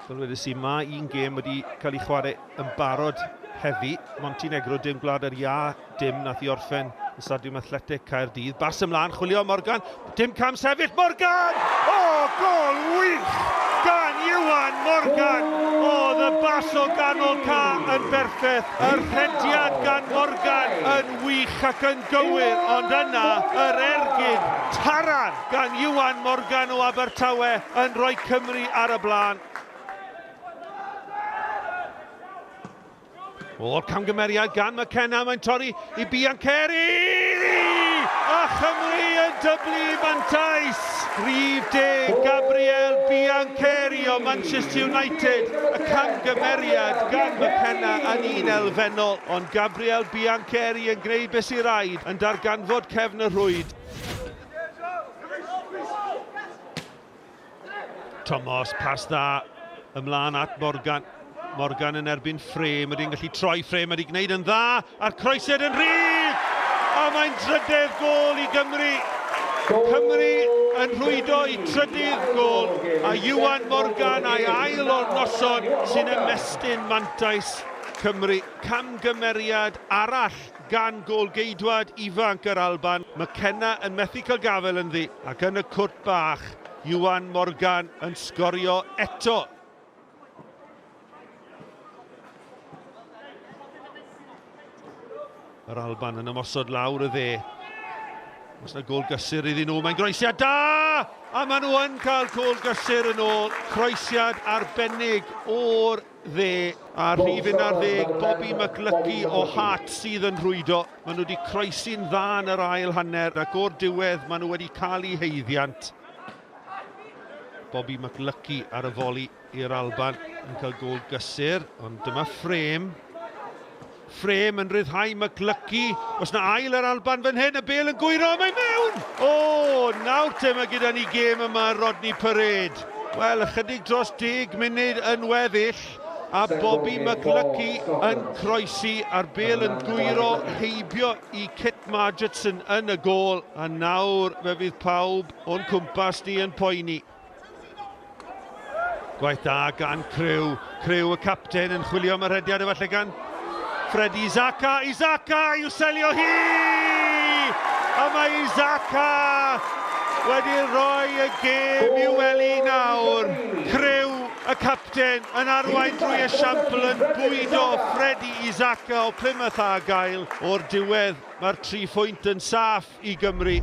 Fel wedes i, mae un gêm wedi cael ei chwarae yn barod heddi. Montenegro dim Gwlad yr Iâ dim nath i orffen yn Stadiwm Athletic Caerdydd. Bas ymlaen, chwilio Morgan, dim cam sefyll, Morgan! O, gol wych gan Iwan Morgan! Oedd y bas o ganol ca yn berffeth, y rhediad gan Morgan yn wych ac yn gywir, ond yna yr ergyd taran gan Iwan Morgan o Abertawe yn rhoi Cymru ar y blaen. O'r camgymeriad gan McKenna, mae'n torri i Biancheri! A Chymru yn dyblu mantais! Rhif deg, Gabriel Biancheri o Manchester United. Y camgymeriad gan McKenna yn un elfennol, ond Gabriel Biancheri yn gwneud beth sy'n rhaid, yn darganfod cefn y rhwyd. Tomos, pas dda ymlaen at Morgan. Morgan yn erbyn Frame, ydy'n gallu troi Frame, ydy gwneud yn dda, a'r croesiad yn rhydd! A mae'n drydedd gôl i Gymru. Cymru yn rhwydo i trydydd gôl, a Iwan Morgan a'i ail o'r noson sy'n ymestyn mantais Cymru. Camgymeriad arall gan gôl-geidwad ifanc yr Alban, McKenna yn methu cael gafael ynddi, ac yn y cwrt bach, Iwan Morgan yn sgorio eto. Yr Alban yn ymosod lawr y dde. Os yna gôl gysur iddyn nhw, mae'n groesiad da! A maen nhw yn cael gôl gysur yn ôl. Croesiad arbennig o'r dde a rhif 11 Bobby McLucky o Hearts sydd yn rhwydo. Maen nhw wedi croesi'n dda yn yr ail hanner ac o'r diwedd maen nhw wedi cael eu haeddiant. Bobby McLucky ar y foli i'r Alban yn cael gôl gysur, ond dyma ffrêm. Ffrêm yn rhyddhau McLucky. Os na ail yr Alban fan hyn, y bel yn gwyro, mae mewn! O, nawr te mae gyda ni gêm yma Rodney Parade. Wel, ychydig dros 10 munud yn weddill, a Bobby McLucky yn croesi a'r bel yn gwyro heibio i Kit Margetson yn y gôl, a nawr fe fydd pawb o'n cwmpas ni yn poeni. Gwaith da gan Crew. Crew y capten yn chwilio am y rhediad efallai gan Freddie Isaka. Isaka i'w selio hi! A mae Isaka wedi rhoi y gêm i'w wely nawr. Crew y capten yn arwain drwy esiampl yn bwydo Freddie Isaka o Plymouth Argyle. O'r diwedd mae'r tri phwynt yn saff i Gymru.